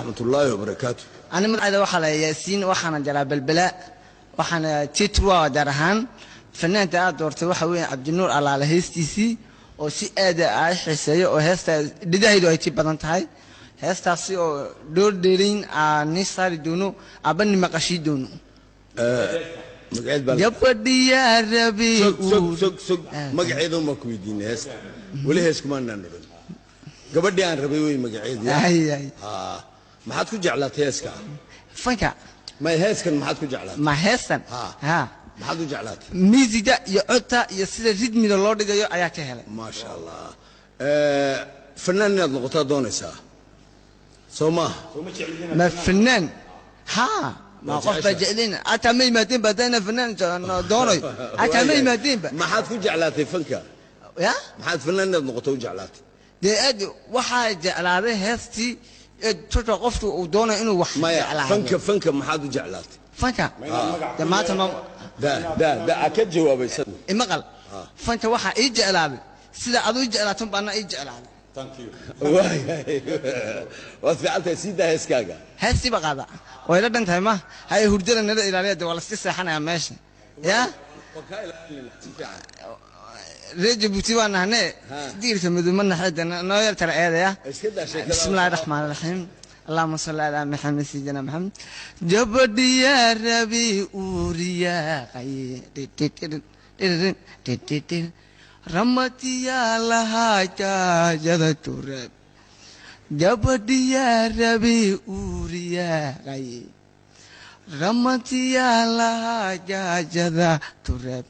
Waraxmatullaahi wabarakaatu. Ani magacayda waxaa la Yaasiin, waxaana jaraa Belbela, waxaana titrwa gaar ahaan fanaanka aad doortay waxa weeye Cabdinuur Allaale, heestiisii oo si aada ay xiiseeyo oo heesta dhidahaydu ay ti badan tahay, heestaasi oo dhoor dheerayn aa ni saari doono aba ni maqashii doono. Magaceed baa Gabadhiyaa rabi. Sog, sog, sog, sog. Magaceeda umaa ku weydiinay, heesta weli hees kumaanaan noqon. Gabadhii aan rabay wey magaceedii. Ay, ay. Ha, maxaad ku jeclaatay heeska? Fanka. May, heeskan maxaad ku jeclaatay? Ma heestan? Ha. Ha. Maxaad u jeclaatay? Miisiga iyo codta iyo sida ridmiga loo dhigayo ayaa ka helay. Maasha Allah. Fanaan inaad noqotaa doonaysaa, soo maaha? Ma fanaan? Ha, ma Waa qof baa jeceshahay. Jeclin hataa ma yimaadeenba haddana fanaan doonayo hataa ma yimaadeenba. Maxaad ku jeclaatay fanka? Ya. Maxaad fanaan inaad noqoto u jeclaatay? Dee aad waxaa jeclaaday heestii ee tota qofku uu doonayo inuu wax Maya. jeclaado. Fanka maxaad u jeclaatay? Fanka dee maanta ma Da da da a ka jawaabaysan. Imaqal, fanka waxaa ii jeclaaday sida adu ii jeclaatan baana ii jeclaaday. Waayahay, waad fiican tahay. Sii daa heeskaaga. Heestii ba qaada, way la dhan tahay. Ma haye, hurdada nala ilaaliya de, waa lasii seexanayaa meesha ya. Reer Jabuuti baa nahne, diirka madow ma naxee, noo yar tala eedaya. Iska daa sheekada. بسم الله الرحمن الرحيم، اللهم صل على محمد سيدنا محمد. Gabadhiyaa rabi uuriyaaqay, ramatiyaa lahaa jaajada tureeb. Gabadhiyaa rabi uuriyaaqay, ramatiyaa lahaa jaajada tureeb,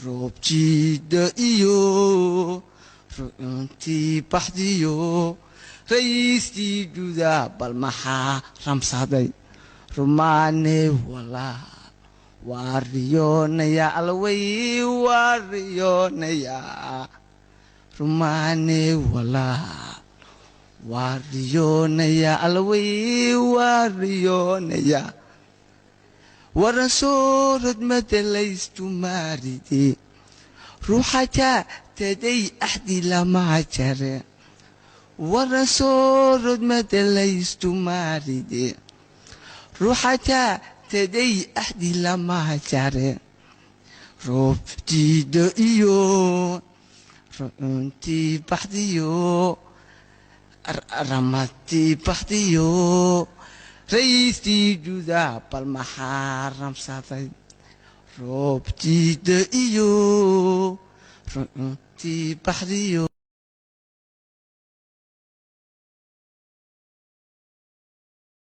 roob jiida iyo rucuntii baxdiyo rayiistii judaa, bal maxaa ramsaday? Rumaane walaal waa riyoonaya, alway waa riyoonaya. Rumaane walaal waa riyoonaya, alway waa riyoonaya. Waran soorad madalaystu maaride, ruuxa jaataday axdi lama jare. Waran soorod madalaystu maaride, ruuxa jaataday axdi lama jare, roob jiido iyo rucuntii baxdiyo ramatii baxdiyo rayiistii judaa, bal maxaa ramsaday? Roob jiida iyo rucuntii baxdiyo.